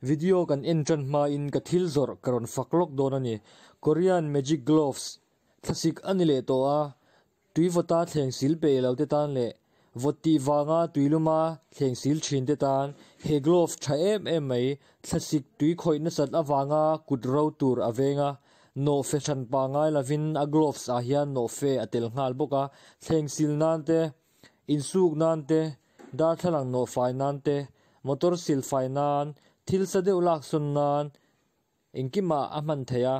Video kan en tan hmain ka thil zawrh ka rawn fak lawk dawn a ni. Korean Magic Gloves thlasik a ni leh tawh a, tui vawta thleng sil peih lo te tan leh vawt tih vanga tui luma thleng sil thin te tan he glove tha em em mai thlasik tui khawih nasat avanga kut ro tur a veng a, nawhfe hran pangai lovin a gloves ah hian nawhfe a tel nghal bawk a, thleng sil nan te, insuk nan te, darthlalang nawhfai nan te, motor sil fai nan, thil sa deuh lak sawn nan, engkimah a hman theih a,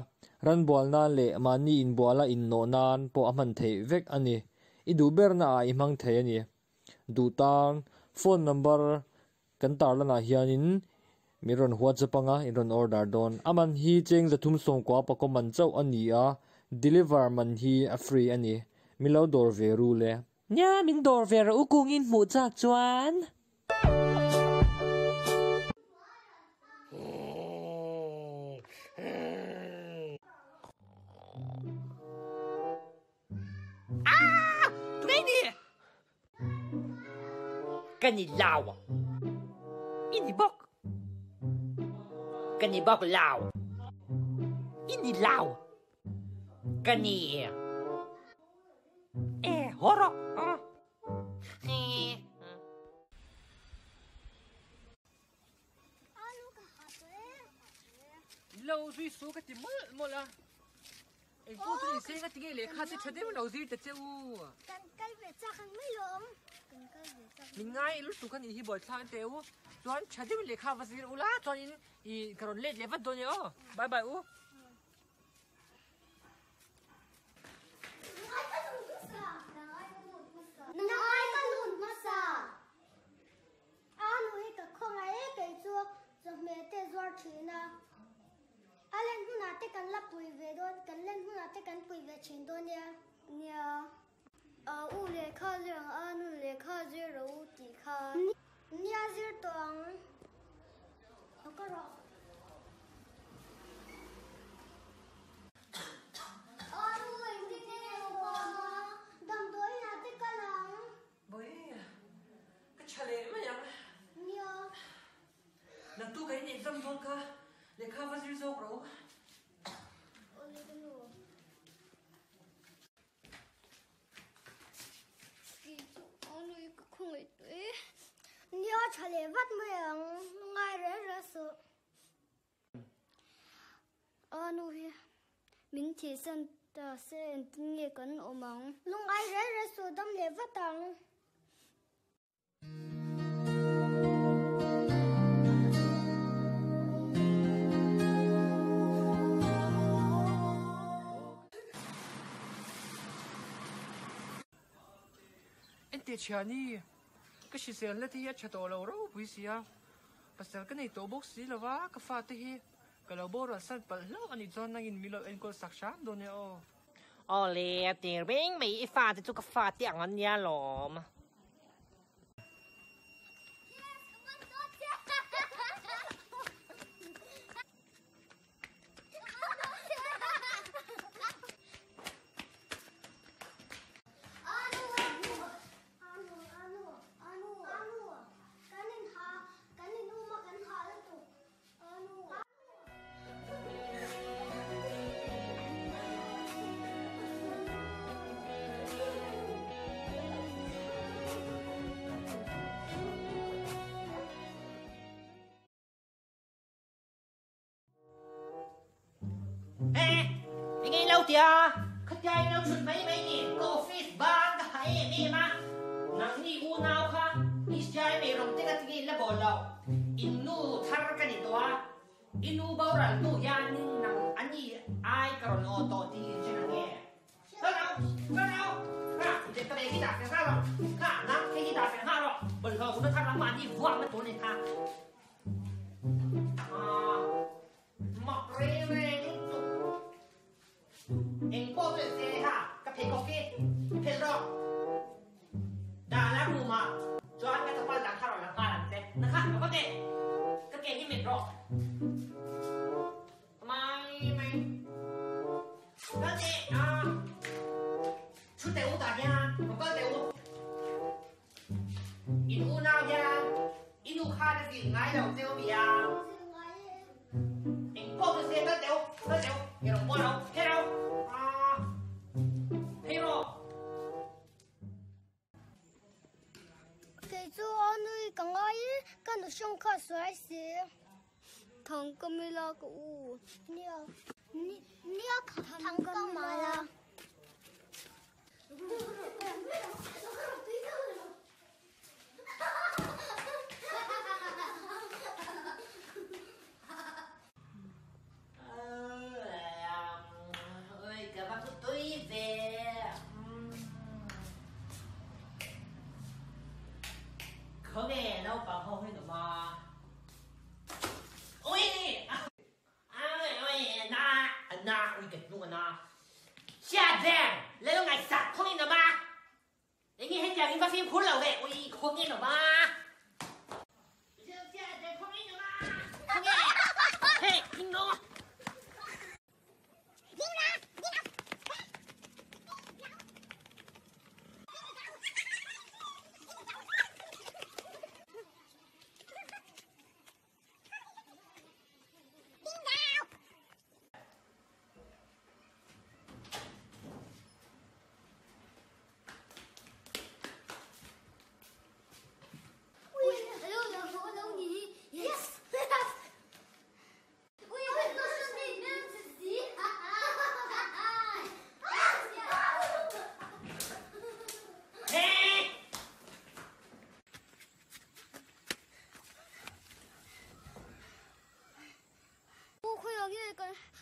ran bual nan leh mahni inbuala innawh nan pawh a hman theih vek a ni. I duh berna ah i hmang thei a ni. Duh tan phone number kan tarlanah hianin min rawn WhatsApp anga in rawn order dawn. A man hi cheng 390 pakaw man chauh a ni a, deliver man hi a free a ni. Min lo dawr ve ru le. Nia, min dawr ve rawh u kungin hmuh chak chuan. Ka ni lau. I ni bawk. Ka ni bawk lau. I ni lau. Ka ni. E, haw rawh. Lo zui su ka ti mawlh mawlh a. Eng pawh chu ni se nga tinge lehkha te tha deuh lo zir ta che u. Kan kal ve chak ang mai lo awm. Kan kal ve chak. Min ngai lutuk a nih hi buaithlak te u. Chuan tha deuh lehkha va zir ula chuan in i ka rawn let leh vat dawn e aw. Bye bye u. Nang ka lut hmasa. A nu hi ka khawngaih e kei chu chawhmeh te zuar thin a. A len hunah te kan la pui ve dawn, kan len hunah te kan pui ve thin dawn nia. Nia. A u lehkha zir ang a, nu lehkha zir rawh u tih kha. Nia zir tawh ang. Lo ka rawh. A nu engtin nge lo vang a, damdawiinah te kal ang. Bawihi, ka tha leh mai ang. Nia. Naktu ka in exam dawn kha, lehkha va zir zawk rawh u. Awle ka nu. Kei chu a nui ka khawngaih tawh e. Nia tha leh vat mai ang, ngai reng reng suh. A nu hi min thihsan ta se engtin nge kan awm ang? Lungngai reng reng suh dam leh vat ang. Enteh thiani, ka hriselna te hi a tha tawh lo ropui sia, pasal ka nei tawh bawk si lova, ka fate hi ka lo boral san palh hlauh a nih chuan nangin min lo enkawl sak hram dawn e aw. Awle, a tir reng mai i fate chu ka fate ang an nia lawm. Eng lo tia khatia in lo thut mai mai ni ka office ban ka ha em em a nang ni unau kha Israel mei rawng te ka tinge in la bawl lo in nu thar ka ni tawh a i nu boral hnu hianin nang ani ai ka rawn aw tawh tih in hre na nge Ka rau ka rau kha le ka hi dah fel nghal rawh kha nang hei hi dah fel nghal rawh bawlhhlawh hun a thar lam mahni vuak na tur a ni kha Mak reng reng lutuk. Eng pawh chu se ha ka pheikhawk hi phelh rawh. Dah la room ah chuan ka chapal dang kha rawn la nghal ang che. Na kha ka va teh. Ka ke hi met rawh. Mai mai. Ka teh a. Thu teh u tah hian ka kal teh u. In unau hian i nu kha ka zilh ngai lo che u mi a. Zilh ngai e. suai si. Thang ka mila ka u. Nia nia thang ka mala.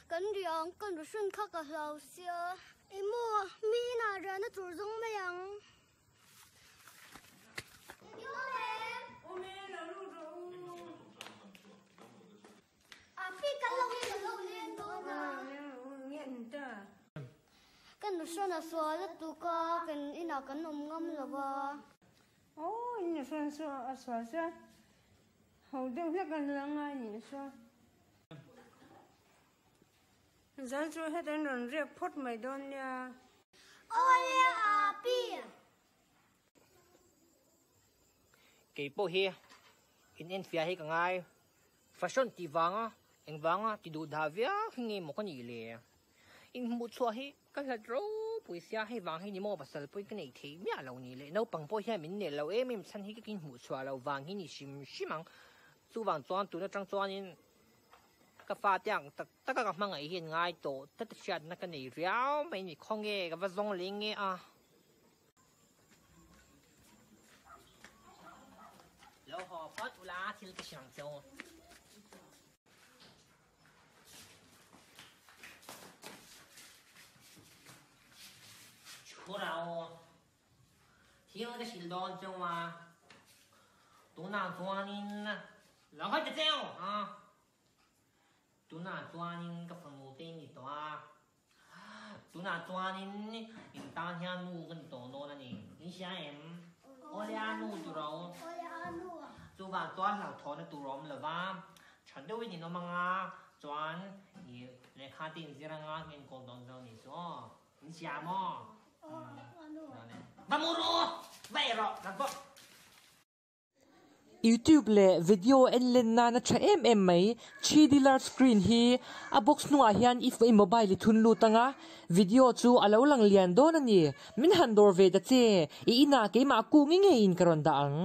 Kan riang kan ru hran kha ka hlau sia. Emaw mi inah riahna tur zawng mai ang. Kan ru hran a sual a tuk a, kan inah kan awm ngam lo va. Aw in ru hran a sual chuan ho deuh hlek an la ngai nih chuan. Zan chu heta in rawn riak phawt mai dawn nia. Awle Api! Kei pawh hi in enfiah hi ka ngai. Fashion tih vanga eng vanga ti duh dah viau hi nge maw ka nih le? Inhmuh chhuah hi ka hlat ropui sia, hei vang hi ni maw pasal pawhin ka neih theih miah lo ni le. Naupang pawh hian min nel lo em em chhan hi ka inhmuh chhuah loh vang hi ni hrim hrim ang. Chuvang chuan tun atang chuanin Ka fate ang tak taka ka hmangaih hian ngai tawh tlat a hriatna ka nei riau mai ni khawnge ka va zawng leh nge a. Lo haw phawt ula thil ka hriang che u. Chhura aw. Thil ka hrilh dawn cheu a, tunah chuanin lo hawi ta cheu a, tunah chuanin ka fanu te ni tawh a, tunah chuanin in tan hian nu ka ni tawh dawn a ni, in hria em? Awle a nu tur a awm, chuvang chuan hlauhthawhna tur a awm lo va, tha deuhin in awm ang a, chuan i lehkha te in zir anga enkawl dawn cheu a nih chu aw. In hria maw? Va mu rawh! Va ei rawh! Nang pawh! YouTube leh video en len nana tha em em mai 3D large screen hi a box hnungah hian i i mobile i thun lut anga video chu a lo lang lian dawn a ni. Min han dawr ve ta che, i inah keimah kung i ngeiin ka rawn dah ang.